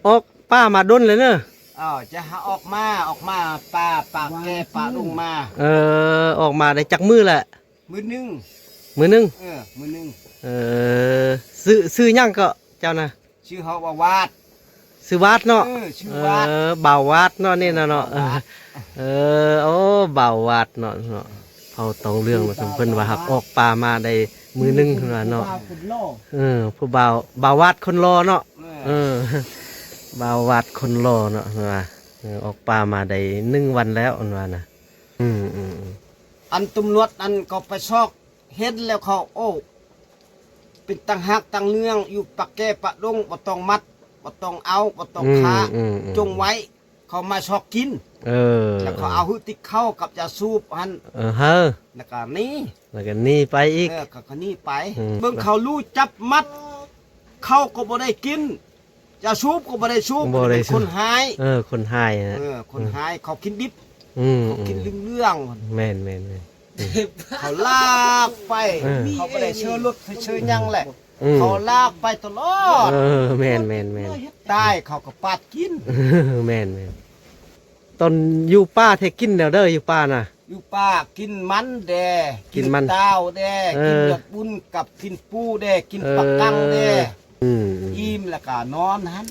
ອອກປ່າມາດົນແລ້ວເນີ. ເອີ ຈະຫາອອກມາ ອອກມາປ່າ ປ່າແກ່ປ່າດົງມາ. ເອີ ອອກມາໄດ້ຈັກມື້ແລ້ວ? ມື້ໜຶ່ງ ມື້ໜຶ່ງ. ເອີ ມື້ໜຶ່ງ. ເອີ ຊື່ ຊື່ຫຍັງເກາະເຈົ້ານະ? ຊື່ເຮົາວ່າວາດ. ຊື່ວາດເນາະ. ເອີ ຊື່ວາດ. ເອີ ບ່າວວາດເນາະ ນີ້ນະເນາະ. ເອີ ໂອ້ ບ່າວວາດເນາະ ເນາະ ເຜົ່າຕອງເຫຼືອງວ່າຊັ້ນ ເພິ່ນວ່າຫາກອອກປ່າມາໄດ້ມື້ໜຶ່ງເພິ່ນວ່າເນາະ. ເອີ ຜູ້ບ່າວ ບ່າວວາດຄົນຫຼໍ່ເນາະ. ເອີ ບ່າວວາດຄົນຫຼໍ່ເນາະ ເພິ່ນວ່າ ເອີ ອອກປ່າມາໄດ້ໜຶ່ງວັນແລ້ວເພິ່ນວ່ານະ. ອືມໆໆ ອັນຕຳຫຼວດອັນກໍໄປຊອກ ເຫັນແລ້ວເຂົາ ໂອ້ ເປັນຕ່າງຮັກຕ່າງເນື່ອງ ຢູ່ປາແກ່ປາດົງ ບໍ່ຕ້ອງມັດ ບໍ່ຕ້ອງເອົາ ບໍ່ຕ້ອງຂ້າ ອືມໆໆ ຈົ່ງໄວ້ ເຂົາມາຊອກກິນ. ເອີ ແລ້ວເຂົາເອົາຫືດຕິດເຂົ້າກັບຢາສູບຫັ້ນ. ເອີ ແລ້ວກໍໜີ ແລ້ວກໍໜີໄປອີກ. ເອີ ເຂົາກໍໜີໄປ. ອືມ ເບິ່ງເຂົາຮູ້ຈັບມັດ ເຂົ້າກໍບໍ່ໄດ້ກິນ ຢາສູບກໍບໍ່ໄດ້ສູບ ບໍ່ໄດ້ສູບ ເປັນຄົນຮ້າຍ. ເອີ ຄົນຮ້າຍນະ. ເອີ ຄົນຮ້າຍ ເຂົາກິນດິບ. ອືມ ເຂົາກິນເຫຼືອງໆ. ແມ່ນໆໆ ເຂົາລາກໄປ. ເອີ ເຂົາບໍ່ໄດ້ເຊີລົດເຊີຫຍັງແຫຼະ. ອືມ ເຂົາລາກໄປຕະຫຼອດ. ເອີ ແມ່ນໆໆ ຕາຍເຂົາກໍປາດກິນ. ແມ່ນໆ ຕອນຢູ່ປ່າແທ້ກິນແນວໃດ ຢູ່ປ່ານະ? ຢູ່ປ່າກິນມັນແດ່ ກິນມັນ ກິນຕ່າວແດ່ ເອີ ກິນຍອດບຸນກັບກິນປູແດ່ ກິນ ເອີ ປາກັງແດ່. ອືມໆ ອີ່ມແລ້ວກໍນອນຫັ້ນ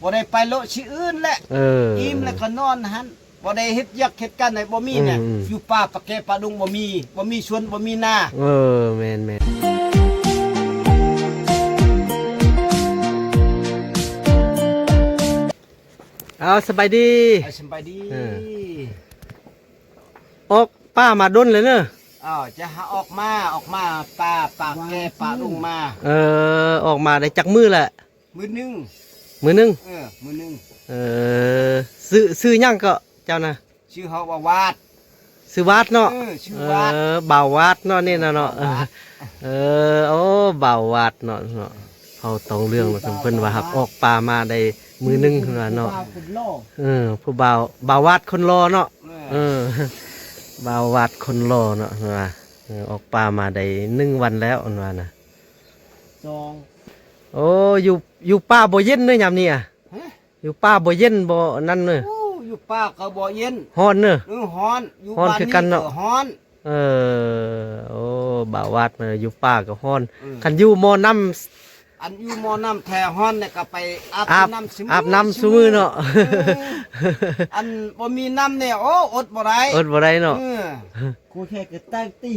ບໍ່ໄດ້ໄປເລາະທີ່ອື່ນແຫຼະ. ເອີ ອີ່ມແລ້ວກໍນອນຫັ້ນ ບໍ່ໄດ້ເຮັດວຽກເຮັດການໃດ ບໍ່ມີແນວ. ອືມໆ ຢູ່ປ່າປາແກ່ປາດົງ ບໍ່ມີ ບໍ່ມີສວນ ບໍ່ມີນາ. ເອີ ແມ່ນໆ. ເອົາ ສະບາຍດີ. ເອົາ ສະບາຍດີ. ເອີ ອອກປ່າມາດົນແລ້ວເນີ. ເອົາ ຈະຫາອອກມາ ອອກມາປ່າ ປ່າແກ່ປ່າດົງມາ. ເອີ ອອກມາໄດ້ຈັກມື້ແລ້ວ? ມື້ໜຶ່ງ. ມື້ໜຶ່ງ. ເອີ ມື້ໜຶ່ງ. ເອີ ຊື່ ຊື່ຫຍັງເກາະເຈົ້ານະ? ຊື່ເຮົາວ່າວາດ. ຊື່ວາດເນາະ. ເອີ ຊື່ວາດ. ເອີ ບ່າວວາດເນາະ ນີ້ນະເນາະ. ບ່າວວາດ. ເອີ ໂອ້ ບ່າວວາດເນາະ ເນາະ ເຜົ່າຕອງເຫຼືອງວ່າຊັ້ນ ເພິ່ນວ່າຫາກອອກປ່າມາໄດ້ມື້ໜຶ່ງເພິ່ນວ່າເນາະ. ເອີ ຜູ້ບ່າວ ບ່າວວາດຄົນຫຼໍ່ເນາະ. ເອີ ບ່າວວາດຄົນຫຼໍ່ເນາະ ເພິ່ນວ່າ ເອີ ອອກປ່າມາໄດ້ໜຶ່ງວັນແລ້ວເພິ່ນວ່ານະ. ສອງ ໂອ້ ຢູ່ ຢູ່ປ່າບໍ່ເຢັນເດີຍາມນີ້ອະ? ຮະ? ຢູ່ປ່າບໍ່ເຢັນບໍ່ອັນນັ້ນເນີ. ໂອ້ ຢູ່ປ່າກໍບໍ່ເຢັນ ຮ້ອນເນີ. ເອີ ຮ້ອນ ຢູ່ ຮ້ອນຄືກັນເນາະ ບ້ານນີ້ກໍຮ້ອນ. ເອີ ໂອ້ ບ່າວວາດເນີ ຢູ່ປ່າກໍຮ້ອນ. ເອີ ຄັນຢູ່ໝໍ້ນ້ຳ ອັນຢູ່ໝໍ້ນ້ຳແທ້ຮ້ອນນີ້ກໍໄປອາບ ອາບນ້ຳຊຸມື້ ອາບນ້ຳຊຸມື້ເນາະ. ເອີ ອັນບໍ່ມີນ້ຳນີ້ ໂອ້ ອົດບໍ່ໄດ້ ອົດບໍ່ໄດ້ເນາະ. ເອີ ກູແຄ່ກໍຕັ້ງຕິ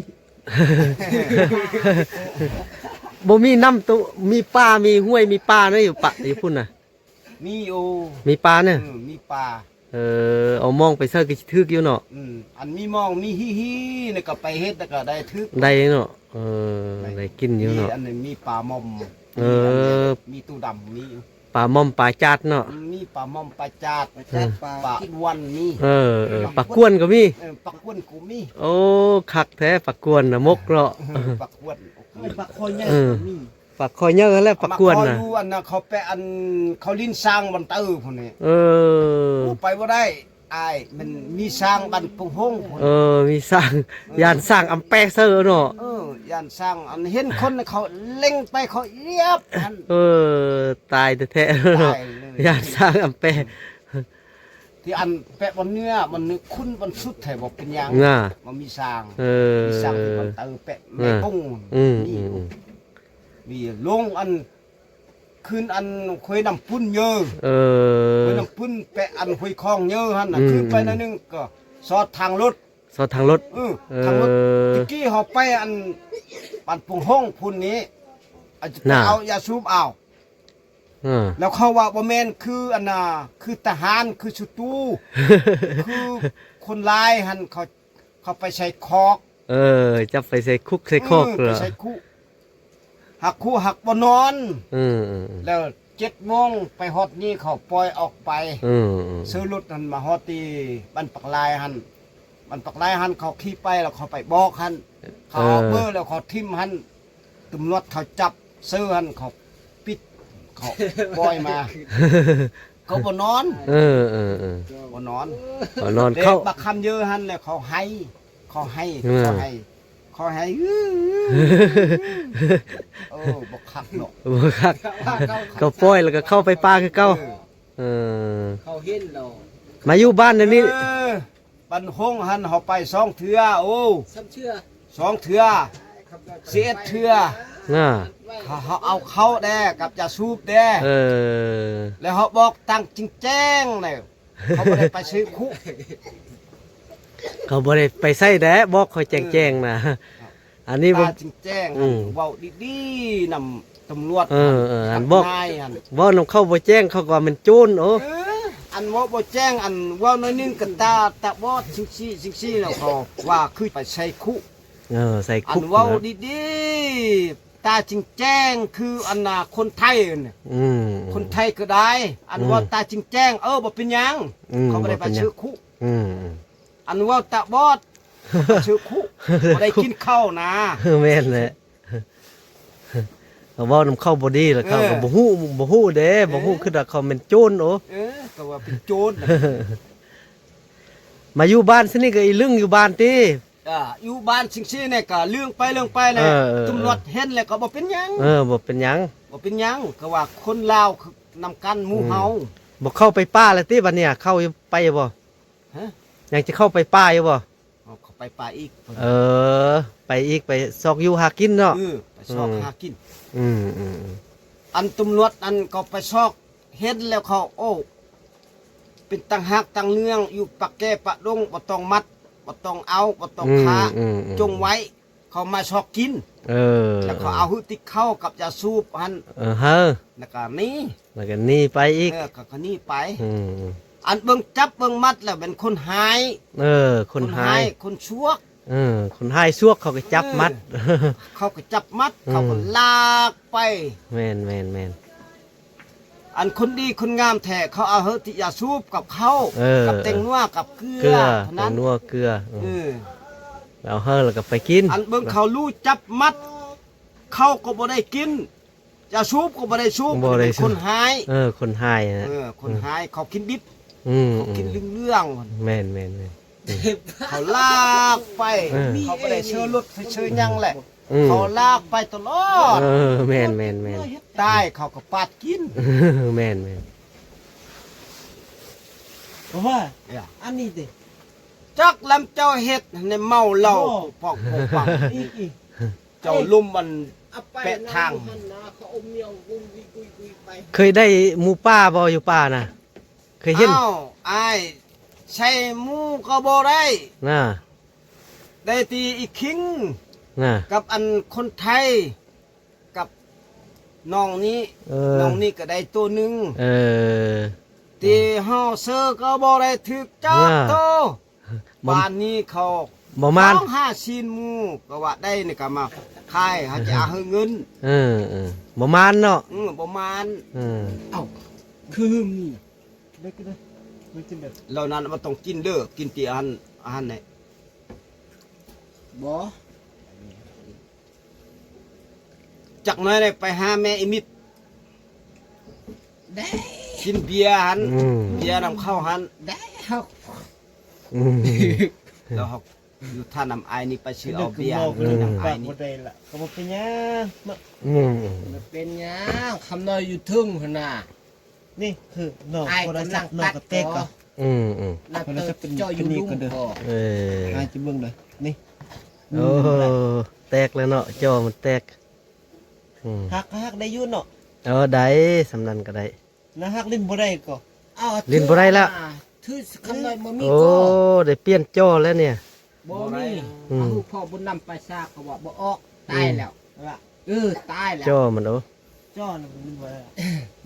ບໍ່ມີນ້ຳຕຸ ມີປ່າ ມີຫ້ວຍ ມີປ່າເນາະ ຢູ່ປະ ຢູ່ພຸ້ນນະ. ມີຢູ່ ມີປາເນີ. ເອີ ມີປາ. ເອີ ເອົາມອງໄປໃສ່ກໍຊິຖືກຢູ່ເນາະ. ອືມ ອັນມີມອງ ມີຮີໆ ນີ້ກໍໄປເຮັດ ແລ້ວກໍໄດ້ຖືກ ໄດ້ເນາະ. ເອີ ໄດ້ ໄດ້ກິນຢູ່ເນາະ ມີອັນນີ້ ມີປາໝອມ. ເອີ ມີອັນນີ້ ມີຕູດຳ ມີປາໝອມ ປາຈາດເນາະ. ມີປາໝອມ ປາຈາດ ປາຈາດ ເອີ ປາກວນມີ. ເອີ ເອີ ປາກວນກໍມີ. ເອີ ປາກວນກໍມີ. ໂອ້ ຄັກແທ້ ປາກວນນະ ໝົກເນາະ. ເອີ ປາກວນ ເອີ ປາກຄໍໃຫຍ່ ເອີ ກໍມີ. ປາຄໍໃຫຍ່ຫັ້ນແຫຼະ ປາກວນນະ. ມາຂໍຢູ່ອັນນະ ເຂົາໄປ ອັນ ເຂົາຫຼິ້ນຊ້າງບ່ອນເຕີພຸ້ນນີ້. ເອີ ໂອ້ ໄປບໍ່ໄດ້ ອ້າຍ ມັນມີຊ້າງບ້ານປົງໂຮງພຸ້ນ. ເອີ ມີຊ້າງ ເອີ ຢ້ານຊ້າງອຳແປເຊີເນາະ. ເອີ ຢ້ານຊ້າງ ອັນເຫັນຄົນເຂົາເລັງໄປ ເຂົາຢຽບຫັ້ນ. ເອີ ຕາຍແທ້ໆເນາະ ຕາຍເລີຍ ຢ້ານຊ້າງອຳແປ. ທີ່ອັນແປະບ່ອນເໜືອ ບ່ອນຂຸນ ບ່ອນສຸດແທ້ບໍ່ເປັນຫຍັງນະ ບໍ່ມີຊ້າງ. ເອີ ມີຊ້າງທີ່ບ້ານເຕີແປະ ເອີ ແມ່ປົງ. ອືມ ມີ ອືມ ອືມ. ມີລົງອັນ ຂຶ້ນອັນຫ້ວຍນ້ຳປຸ້ນເຍີ. ເອີ ຫ້ວຍນ້ຳປຸ້ນແປະອັນຫ້ວຍຄອງເຍີຫັ້ນນະ. ອືມ ຂຶ້ນໄປໜ້ອຍໜຶ່ງກໍຊອດທາງລົດ ຊອດທາງລົດ. ເອີ ເອີ ທາງລົດ. ຕະກີ້ເຮົາໄປອັນບ້ານປົງໂຮງພຸ້ນນີ້ ອາດຈະໄປເອົາຢາສູບເອົາ. ເອີ ແລ້ວເຂົາວ່າບໍ່ແມ່ນ ຄືອັນນ່າ ຄືທະຫານ ຄືສັດຕູ ຄືຄົນລາຍຫັ້ນ ເຂົາ ເຂົາໄປໃສ່ຄອກ. ເອີ ຈັບໄປໃສ່ຄຸກໃສ່ຄອກ. ເອີ ໄປໃສ່ຄຸ ຫາກຄຸ ຫາກບໍ່ນອນ. ເອີ ເອີ ເອີ ແລ້ວເຈັດໂມງໄປຮອດນີ້ ເຂົາປ່ອຍອອກໄປ. ເອີ ເອີ ເຊີລົດຫັ້ນມາຮອດທີ່ບ້ານປາກລາຍຫັ້ນ ບ້ານປາກລາຍຫັ້ນ ເຂົາຂີ່ໄປ ແລ້ວເຂົາໄປບອກຫັ້ນ ເຂົາເອົາ ເອີ ເບີ ແລ້ວເຂົາຖິ້ມຫັ້ນ. ຕຳຫຼວດເຂົາຈັບເຊີຫັ້ນ ເຂົາປິດ ເຂົາປ່ອຍມາ ເຂົາບໍ່ນອນ. ເອີ ເອີ ເອີ ບໍ່ນອນ ບໍ່ນອນ. ເຂົາບັກຄຳເຍີຫັ້ນແຫຼະ ເຂົາໄຫ້ ເຂົາໄຫ້ ເອີ ເຂົາໄຫ້ ຂໍໃຫ້ ໂອ້ ບໍ່ຄັກເນາະ ບໍ່ຄັກ ກໍປ່ອຍແລ້ວກໍເຂົ້າໄປປ່າຄືເກົ່າ. ເອີ ເອີ ເຂົາເຫັນແລ້ວ ມາຢູ່ບ້ານດຽວນີ້ ເອີ ບ້ານຫົງຫັ້ນເຮົາໄປສອງເທື່ອ. ໂອ້ ສາມເທື່ອ ສອງເທື່ອ ສິບເອັດເທື່ອນະ. ເຮົາ ເຮົາເອົາເຂົ້າແດ່ກັບຢາສູບແດ່. ເອີ ແລ້ວເຮົາບອກຕັ້ງຈິງແຈ້ງແລ້ວ ເຂົາບໍ່ໄດ້ໄປຊື້ຄຸ ເຂົາບໍ່ໄດ້ໄປໃສແດ່ ບອກຂ້ອຍແຈ້ງໆນະ. ເອີ ອັນນີ້ບໍ່ ຕາຈິງແຈ້ງ ອືມ ເວົ້າດີໆນຳຕຳຫຼວດ. ເອີ ເອີ ອັນບອກ ນາຍຫັ້ນ ເວົ້ານຳເຂົາບໍ່ແຈ້ງ ເຂົາກໍວ່າແມ່ນໂຈນ. ໂອ້ ເອີ ອັນເວົ້າບໍ່ແຈ້ງ ອັນເວົ້າໜ້ອຍໜຶ່ງກໍຕາ ຕາບອດ ຈັ່ງຊີ້ ຈັ່ງຊີ້ ແລ້ວເຂົາວ່າຄືໄປໃສ່ຄຸ. ເອີ ໃສ່ຄຸ ອັນເວົ້າດີໆ ຕາຈິງແຈ້ງຄືອັນນ່າຄົນໄທຫັ້ນ. ອືມ ຄົນໄທກໍໄດ້ ອັນເວົ້າ ອືມ ຕາຈິງແຈ້ງ ເອີ ບໍ່ເປັນຫຍັງ ອືມ ເຂົາບໍ່ໄດ້ໄປຊື້ຄຸ. ອືມ ອັນເວົ້າຕາບອດ ຊື້ຄຸ ບໍ່ໄດ້ກິນເຂົ້ານະ. ແມ່ນແຫຼະ ເວົ້ານຳເຂົາບໍ່ດີແລ້ວ ເອີ ເຂົາກໍບໍ່ຮູ້ ບໍ່ຮູ້ເດ້ ເອີ ບໍ່ຮູ້ ຄິດວ່າເຂົາແມ່ນໂຈນ. ໂອ້ ເອີ ກໍວ່າເປັນໂຈນ. ມາຢູ່ບ້ານຊະນີ້ກໍອີລຶ້ງຢູ່ບ້ານຕິ. ອ່າ ຢູ່ບ້ານຊິງຊີນີ້ກໍເລື່ອງໄປເລື່ອງໄປແຫຼະ. ເອີ ເອີ ຕຳຫຼວດເຫັນແລ້ວກໍບໍ່ເປັນຫຍັງ. ເອີ ບໍ່ເປັນຫຍັງ ບໍ່ເປັນຫຍັງ ກໍວ່າຄົນລາວນຳກັນໝູ່ເຮົາ. ອືມ ບໍ່ເຂົ້າໄປປ່າແລ້ວຕິບັດນີ້ ເຂົ້າໄປຢູ່ບໍ່? ຮະ? ຍັງຈະເຂົ້າໄປປ່າຢູ່ບໍ່? ເອົາ ເຂົ້າໄປປ່າອີກ. ເອີ ໄປອີກ ໄປຊອກຢູ່ຫາກິນເນາະ. ເອີ ໄປຊອກ ອືມ ຫາກິນ. ອືມໆໆ ອັນຕຳຫຼວດອັນກໍໄປຊອກ ເຫັນແລ້ວເຂົາ ໂອ້ ເປັນຕ່າງຮັກຕ່າງເລື່ອງ ຢູ່ປະແກ່ປະດົງ ບໍ່ຕ້ອງມັດ ບໍ່ຕ້ອງເອົາ ບໍ່ຕ້ອງຂ້າ ອືມໆໆ ຈົ່ງໄວ້ ເຂົາມາຊອກກິນ. ເອີ ແລ້ວເຂົາເອົາຫືຕິກເຂົ້າກັບຢາສູບຫັ້ນ ເອີ ເຮີ ແລ້ວກໍໜີ ແລ້ວກໍໜີໄປອີກ. ເອີ ກໍ ກໍໜີໄປ. ອືມ ອັນເບິ່ງຈັບເບິ່ງມັດແລ້ວແມ່ນຄົນຮ້າຍ. ເອີ ຄົນຮ້າຍ ຄົນຮ້າຍ ຄົນຊວກ. ເອີ ຄົນຮ້າຍຊວກເຂົາກໍຈັບມັດ. ເອີ ເຂົາກໍຈັບມັດ ອືມ ເຂົາກໍລາກໄປ. ແມ່ນໆໆ ອັນຄົນດີຄົນງາມແທ້ ເຂົາເອົາເຫືຕິກຢາສູບກັບເຂົ້າ ເອີ ກັບແຕງນົວ ກັບເກືອ ເກືອ ເທົ່ານັ້ນ ແຕງນົວ ເກືອ. ອືມ ເອີ ເອົາເຫືແລ້ວກໍໄປກິນ. ອັນເບິ່ງເຂົາຮູ້ຈັບມັດ ເຂົາກໍບໍ່ໄດ້ກິນ ຢາສູບກໍບໍ່ໄດ້ສູບ. ບໍ່ໄດ້ສູບ ເປັນຄົນຮ້າຍ. ເອີ ຄົນຮ້າຍນະ. ເອີ ຄົນຮ້າຍ ອືມ ເຂົາກິນດິບ. ອືມ ເຂົາກິນເຫຼືອງໆ. ແມ່ນໆໆ ເຂົາລາກໄປ. ເອີ ເຂົາບໍ່ໄດ້ເຊີລົດ ເຊີຫຍັງແຫຼະ. ອືມ ເຂົາລາກໄປຕະຫຼອດ. ເອີ ແມ່ນໆໆ ຕາຍເຂົາກໍປາດກິນ. ແມ່ນໆ ເພາະວ່າ ເອີ ອັນນີ້ເດ້ ຈັກລຳເຈົ້າເຮັດໃຫ້ເມົາເຫຼົ້າ ໂອ້ ປອກໆ ເຈົ້າລຸມອັນແປະທາງ ເຄີຍໄດ້ໝູປ່າບໍ່ ຢູ່ປ່ານະ? ເຄີຍເຫັນ? ອ້າວ ອ້າຍ ໃສ່ໝູກໍບໍ່ໄດ້ນະ ໄດ້ແຕ່ອີຄິງນະ ກັບອັນຄົນໄທ ກັບນ້ອງນີ້. ເອີ ນ້ອງນີ້ກໍໄດ້ໂຕໜຶ່ງ. ເອີ ທີ່ເຮົາເຊີກໍບໍ່ໄດ້ຖືກຈັກໂຕ. ບ້ານນີ້ເຂົາບໍ່ມານ ສອງຫ້າຊີ້ນໝູກໍວ່າໄດ້ນີ້ກໍມາຂາຍ ເຮົາຈະເອົາເງິນ. ເອີໆ ບໍ່ມານເນາະ. ອື ບໍ່ມານ. ເອີ ເອົ້າ ຄືມີ ເອີ ເອີ ເຫຼົ່ານັ້ນບໍ່ຕ້ອງກິນເດີ ກິນແຕ່ອັນ ອັນນັ້ນແຫຼະ. ບໍ່ ຈັກໜ້ອຍໄດ້ໄປຫາແມ່ອີມິດ ໄດ້ ກິນເບຍຫັ້ນ. ອືມ ເບຍນຳເຂົ້າຫັ້ນ ໄດ້ເຮົາ. ອືມ ແລ້ວເຮົາຢູ່ທ່ານຳອ້າຍນີ້ ໄປຊື້ເອົາເບຍ ກິນນຳອ້າຍນີ້ ບໍ່ໄດ້ລະ ກໍບໍ່ເປັນຫຍັງເນາະ. ອືມ ບໍ່ເປັນຫຍັງ ຄຳນ້ອຍຢູ່ເທິງຫັ້ນນະ. ນີ້ຄືໜໍ່ ອ້າຍ ໂທລະສັບ ກຳລັງ ໜໍ່ກໍແຕກກໍ ຕັດກໍ ອືມໆ ນັບ ໂທລະສັບເປັນ ເຈາະຢູ່ ເປັນນີ້ ຫຼຸມ ກໍເດີ ກໍ ເອີ ອ້າຍຈະເບິ່ງເດີ ນີ້ ໂອ້ ແຕກແລ້ວເນາະ ຈໍມັນແຕກ. ອືມ ຫັກກໍຫັກໄດ້ຢູ່ເນາະ. ເອີ ໄດ້ ສ່ຳນັ້ນກໍໄດ້ ແລ້ວຫັກຫຼິ້ນບໍ່ໄດ້ກໍ ເອົາ ຫຼິ້ນບໍ່ໄດ້ລະ ຖືຄຳນ້ອຍບໍ່ມີ ໂອ້ ກໍ ໄດ້ປ່ຽນຈໍແລ້ວນີ້. ບໍ່ມີ ອືມ ເອົາ ພໍ່ບຸນນຳໄປຊາກ ເຂົາວ່າບໍ່ອອກ ຕາຍແລ້ວ ອືມ ເອີ ຕາຍແລ້ວ ຈໍມັນ. ໂອ້ ຈໍນະ ມັນບໍ່ໄດ້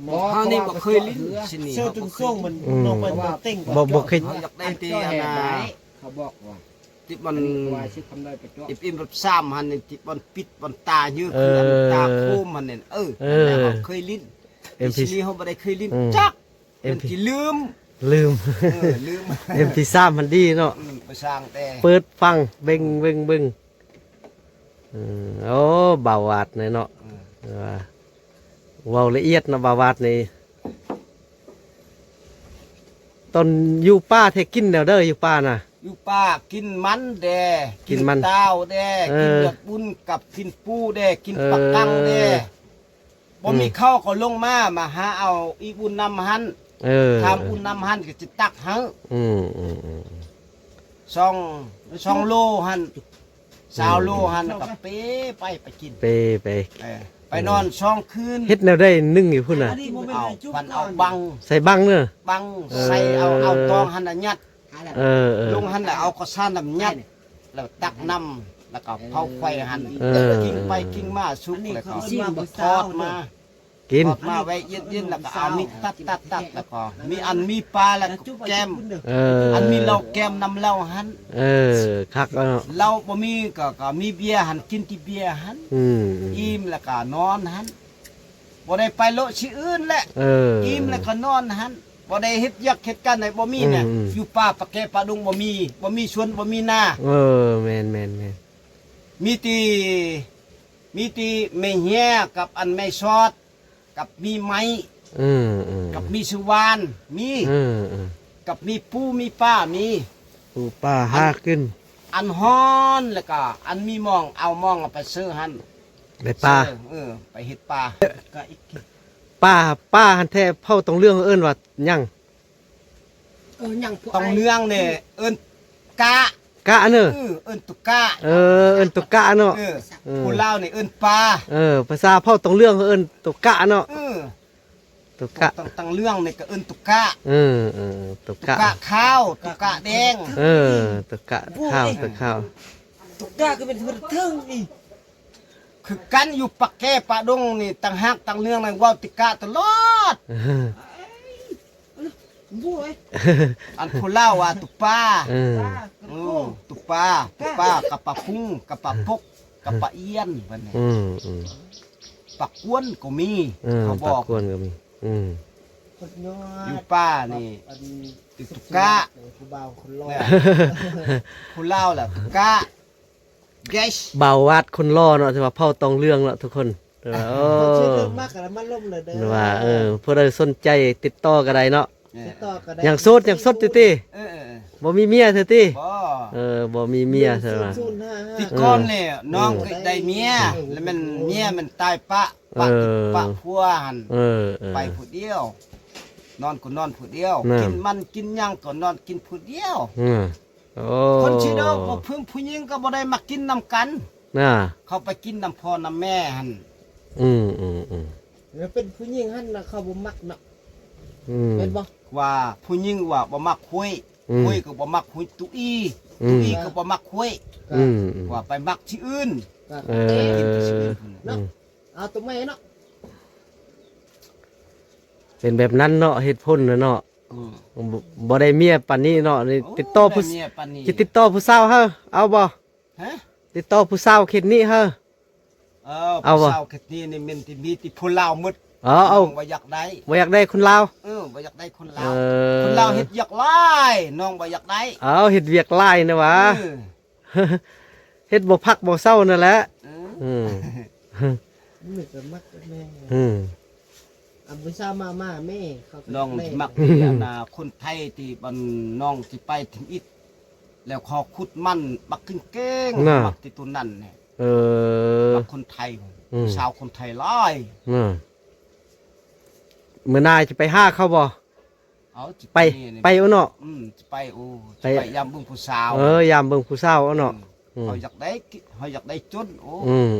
ບໍ່ ເຮົານີ້ບໍ່ເຄີຍຫຼິ້ນຊິນີ້ ເຊີ ເຮົາບໍ່ເຄີຍຫຼິ້ນ ມັນ ອືມ ນ້ອງໄປບໍ່ເຕັງ ບໍ່ ບໍ່ເຄີຍ ເຮົາຢາກໄດ້ແຕ່ອັນນ່າ ເຂົາບອກວ່າ ຕິດມັນ ວ່າຊິຄຳໄດ້ໄປເຈາະ ອີ່ມໆ ແບບສາມຫັ້ນ ຕິດບ່ອນປິດບ່ອນຕາຢູ່ ເອີ ຄືອັນຕາໂຄມຫັ້ນນີ້. ເອີ ເອີ ອັນນັ້ນເຮົາເຄີຍຫຼິ້ນ ເອັມພີ ຊິນີ້ເຮົາບໍ່ໄດ້ເຄີຍຫຼິ້ນ ອືມ ຈັກ ເອັມພີ ເປັນທີ່ລືມ ລືມ ເອີ ລືມ ເອັມພີສາມມັນດີເນາະ. ອືມ ໄປສ້າງແຕ່ ເປີດຟັງ ເບິ່ງ ເບິ່ງ ເບິ່ງ. ອືມ ໂອ້ ບ່າວຫວາດນີ້ເນາະ ອືມ ເອີ ເວົ້າລະອຽດເນາະ ບ່າວຫວາດນີ້. ຕອນຢູ່ປ່າແທ້ກິນແນວໃດ ຢູ່ປ່ານະ? ຢູ່ປ່າກິນມັນແດ່ ກິນມັນ ກິນຕາວແດ່ ເອີ ກິນຍອດບຸນກັບກິນປູແດ່ ກິນ ເອີ ປາກັງແດ່ ບໍ່ມີ ອືມ ເຂົ້າກໍລົງມາ ມາຫາເອົາອີ່ບຸນນຳຫັ້ນ ເອີ ຖາມບຸນນຳຫັ້ນກໍຊິຕັກໃຫ້ ອືມໆໆ ສອງ ສອງໂລຫັ້ນ ຊາວໂລຫັ້ນ ແລ້ວກໍເປໄປ ໄປກິນ ເປໄປ ເອີ ໄປນອນສອງຄືນ ເຮັດແນວໃດໜຶ່ງຢູ່ພຸ້ນນະ ເອົາ ປັນເອົາບັງ ໃສ່ບັງເນາະ ບັງ ເອີ ໃສ່ເອົາ ເອົາຕອງຫັ້ນນະຍັດ ເອີໆ ລົງຫັ້ນແຫຼະ ເອົາເຂົ້າສານນຳຍັດ ແລ້ວຕັກນ້ຳ ແລ້ວກໍເຜົາໄຟຫັ້ນ ເອີ ກິນໄປກິນມາສຸກ ແລ້ວກໍທອດມາ ກິນ ທອດມາໄວ້ເຢັນໆ ແລ້ວກໍເອົາມີດຕັດໆໆ ແລ້ວກໍມີອັນມີປາ ແລ້ວກໍແກ້ມ ເອີ ອັນມີເຫຼົ້າແກ້ມນຳເຫຼົ້າຫັ້ນ ເອີ ຄັກເນາະ ເຫຼົ້າບໍ່ມີກໍ ກໍມີເບຍຫັ້ນ ກິນແຕ່ເບຍຫັ້ນ ອືມໆ ອີ່ມແລ້ວກໍນອນຫັ້ນ ບໍ່ໄດ້ໄປເລາະທີ່ອື່ນແຫຼະ ເອີ ອີ່ມແລ້ວກໍນອນຫັ້ນ ບໍ່ໄດ້ເຮັດວຽກເຮັດການໃດ ບໍ່ມີນະ ອືມໆ ຢູ່ປ່າປາແກປ່າດົງບໍ່ມີ ບໍ່ມີສວນ ບໍ່ມີນາ ເອີ ແມ່ນໆໆ ມີແຕ່ ມີແຕ່ແມ່ເຮຍກັບອັນແມ່ຊອດ ກັບມີໄມ້ ອືມໆ ກັບມີສຸວານ ມີ ອືມໆ ກັບມີປູມີປາ ມີປູປາຫາກິນ ອັນຮ້ອນ ແລ້ວກໍອັນມີມອງ ເອົາມອງເອົາໄປເຊີຫັ້ນ ໄດ້ປາ ເຊີ ເອີ ໄປເຮັດປາ ປາ ປາຫັ້ນແທ້ ເຜົ່າຕອງເລື່ອງເອີ້ນວ່າຫຍັງ? ເອີ ຫຍັງ ຕອງເລື່ອງນີ້ເອີ້ນກະ ກະເນາະ ເອີ ເອີ້ນຕຸກະ ເອີ ເອີ້ນຕຸກະເນາະ ເອີ ເອີ ຜູ້ລາວນີ້ເອີ້ນປາ ເອີ ພາສາເຜົ່າຕອງເລື່ອງເອີ້ນຕຸກະເນາະ ເອີ ຕຸກະ ຕອງເລື່ອງນີ້ກໍເອີ້ນຕຸກະ ເອີໆ ຕຸກະ ຕຸກະຂາວ ຕຸກະແດງ ເອີ ຕຸກະຂາວ ຕຸກະຂາວ ຕຸກະກໍເປັນເທິງນີ້ ຄືກັນ ຢູ່ປາແກປ່າດົງນີ້ ຕ່າງຫາກຕ່າງເລື່ອງນັ້ນ ເວົ້າຕິກະຕະຫຼອດ ເອີ ອັນຜູ້ລາວວ່າຕຸປາ ເອີ ເອີ ຕຸປາ ຕຸປາ ກັບປາປຸງ ກັບປາປົກ ກັບປາອຽນ ບັດນີ້ ອືມໆ ປາກວນກໍມີ ເອີ ເຂົາບອກ ປາກວນກໍມີ ອືມ ຢູ່ປ່ານີ້ ຕິດຕຸກະ ຜູ້ບ່າວຄົນຫຼໍ່ ຜູ້ລາວລະຕຸກະ Guys ບ່າວວາດຄົນຫຼໍ່ເນາະ ຖືວ່າເຜົ່າຕອງເລື່ອງເນາະທຸກຄົນ ເອີ ເຂົາຊື້ລົດມາກໍມາລົມເລີຍເດີ ວ່າ ເອີ ຜູ້ໃດສົນໃຈຕິດຕໍ່ກໍໄດ້ເນາະ ເອີ ຕິດຕໍ່ກໍໄດ້ ຍັງໂສດ ຍັງໂສດຢູ່ຕິ ເອີໆໆ ບໍ່ມີເມຍເທື່ອຕິ ບໍ່ ເອີ ບໍ່ມີເມຍ ສູນ ແຕ່ວ່າ ສູນຫ້າຫ້າ ແຕ່ກ່ອນແຫຼະ ເອີ ນ້ອງເຄີຍໄດ້ເມຍ ເອີ ແລ້ວແມ່ນເມຍມັນຕາຍປະ ປະ ເອີ ປະຜົວຫັ້ນ ເອີໆ ໄປຜູ້ດຽວ ນອນກໍນອນຜູ້ດຽວ ນັ້ນ ກິນມັນກິນຫຍັງກໍນອນກິນຜູ້ດຽວ ເອີ ໂອ້ ຄົນຊິດອກບໍ່ເພິ່ງ ຜູ້ຍິງກໍບໍ່ໄດ້ມາກິນນຳກັນ ນະ ເຂົາໄປກິນນຳພໍ່ນຳແມ່ຫັ້ນ ອືມໆໆ ແລ້ວເປັນຜູ້ຍິງຫັ້ນນະ ເຂົາບໍ່ມັກເນາະ ອືມ ແມ່ນບໍ່? ວ່າຜູ້ຍິງວ່າບໍ່ມັກຫຸຍ ອືມ ຫຸຍກໍບໍ່ມັກຫຸຍ ຕຸອີ ອືມ ຕຸອີກໍບໍ່ມັກຫຸຍ ອືມໆ ວ່າໄປມັກທີ່ອື່ນ ເອີ ໄປກິນທີ່ອື່ນເນາະ ອືມ ເອົາຕົວໃໝ່ເນາະ ເປັນແບບນັ້ນເນາະ ເຫດຜົນນະເນາະ ອືມ ບໍ່ ບໍ່ໄດ້ເມຍປານນີ້ເນາະ ນີ້ ໂອ້ ຕິດຕໍ່ຜູ້ ໄດ້ເມຍປານນີ້ ຈະຕິດຕໍ່ຜູ້ສາວເຮົາ ເອົາບໍ່? ຮະ? ຕິດຕໍ່ຜູ້ສາວເຂດນີ້ເຮົາ ເອີ ເອົາບໍ່? ຜູ້ສາວເຂດນີ້ນີ້ແມ່ນທີ່ມີແຕ່ຜູ້ລາວໝົດ ເອີ ເອົາ ນ້ອງບໍ່ຢາກໄດ້ ບໍ່ຢາກໄດ້ຄົນລາວ ເອີ ບໍ່ຢາກໄດ້ຄົນລາວ ເອີ ຄົນລາວເຮັດວຽກຫຼາຍ ນ້ອງບໍ່ຢາກໄດ້ ເອົາ ເຮັດວຽກຫຼາຍນະຫວາ ເອີ ເຮັດບໍ່ພັກບໍ່ເຊົານັ້ນແຫຼະ ເອີ ອືມ ມັນກໍມັກແມ່ ອືມ ອາ ຜູ້ສາວມາ ມາແມ່ ເຂົາກໍ ນ້ອງມັກ ອັນນາ ຄົນໄທທີ່ບ້ານນ້ອງທີ່ໄປທຳອິດ ແລ້ວເຂົາຂຸດມັນບັກເກັ່ງໆ ນະ ມັກທີ່ຕົວນັ້ນແຫຼະ ເອີ ມັກຄົນໄທ ອືມ ຜູ້ສາວຄົນໄທຫຼາຍ ນະ ມື້ໜ້າຈະໄປຫາເຂົາບໍ່? ເອົາ ໄປ ໄປໂອເນາະ ອືມ ຊິໄປ ໂອ ໄປ ຊິໄປຢາມເບິ່ງຜູ້ສາວ ເອີ ຢາມເບິ່ງຜູ້ສາວເນາະ ອືມ ອືມ ເຮົາຢາກໄດ້ ເຮົາຢາກໄດ້ຈົນ ໂອ ອືມ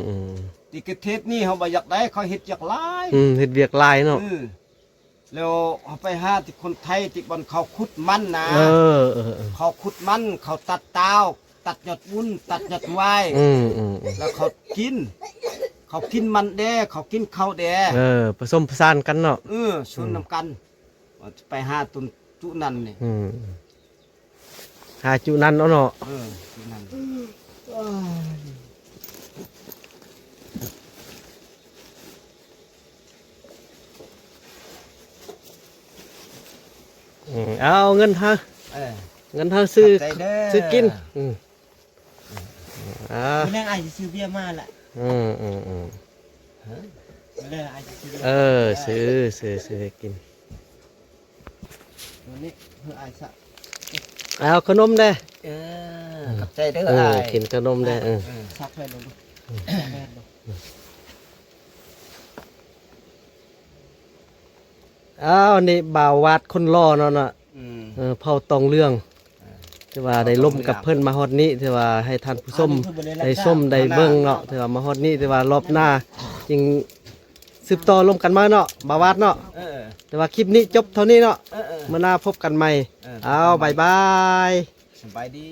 ໆ ທີ່ປະເທດນີ້ເຮົາບໍ່ຢາກໄດ້ ເຂົາເຮັດວຽກຫຼາຍ ອືມ ເຮັດວຽກຫຼາຍເນາະ ອືມ ແລ້ວເຮົາໄປຫາທີ່ຄົນໄທທີ່ບ່ອນເຂົາຂຸດມັນນະ ເອີ ເອີ ເອີ ເຂົາຂຸດມັນ ເຂົາຕັດຕາວ ຕັດຍອດບຸນ ຕັດຍອດຫວາຍ ອືມໆໆ ແລ້ວເຂົາກິນ ເຂົາກິນມັນແດ່ ເຂົາກິນເຂົ້າແດ່ ເອີ ປະສົມປະສານກັນເນາະ ເອີ ຊົນນຳກັນ ອືມ ວ່າຈະໄປຫາຕົ້ນຈຸນັ້ນນີ້ ອືມ ຫາຈຸນັ້ນເນາະ ເນາະ ເອີ ຈຸນັ້ນ ອືມ ເອົາເງິນເຮົາ ເອີ ເງິນເຮົາຊື້ ຂອບໃຈເດີ ຊື້ກິນ ອືມ ອ່າ ມື້ແລງອ້າຍຊິຊື້ເບຍມາລະ ອືມໆໆ ຮະ ມື້ແລງອ້າຍຊິຊື້ເບຍ ເອີ ຊື້ ຊື້ ຊື້ໃຫ້ກິນ ໂຕນີ້ເພື່ອອ້າຍຊະ ເອົາຂະໜົມແດ່ ເອີ ຂອບໃຈເດີ ເອີ ອ້າຍ ກິນຂະໜົມແດ່ ເອີ ເອີ ສັກໃຫ້ເບິ່ງດູ ແມ່ນບໍ່? ອ້າວ ນີ້ບ່າວວາດຄົນຫຼໍ່ເນາະ ອືມ ເອີ ເຜົ່າຕອງເຫຼືອງ ເອີ ຖືວ່າໄດ້ລົມກັບເພິ່ນມາຮອດນີ້ ຖືວ່າໃຫ້ທ່ານຜູ້ຊົມໄດ້ຊົມໄດ້ເບິ່ງເນາະ ຖືວ່າມາຮອດນີ້ ຖືວ່າລອບໜ້າຈຶ່ງສືບຕໍ່ລົມກັນມາເນາະ ບ່າວວາດເນາະ ເອີ ແຕ່ວ່າຄລິບນີ້ຈົບເທົ່ານີ້ເນາະ ເອີ ເອີ ມື້ໜ້າພົບກັນໃໝ່ ເອີ ເອົາ ບາຍບາຍ ສະບາຍດີ.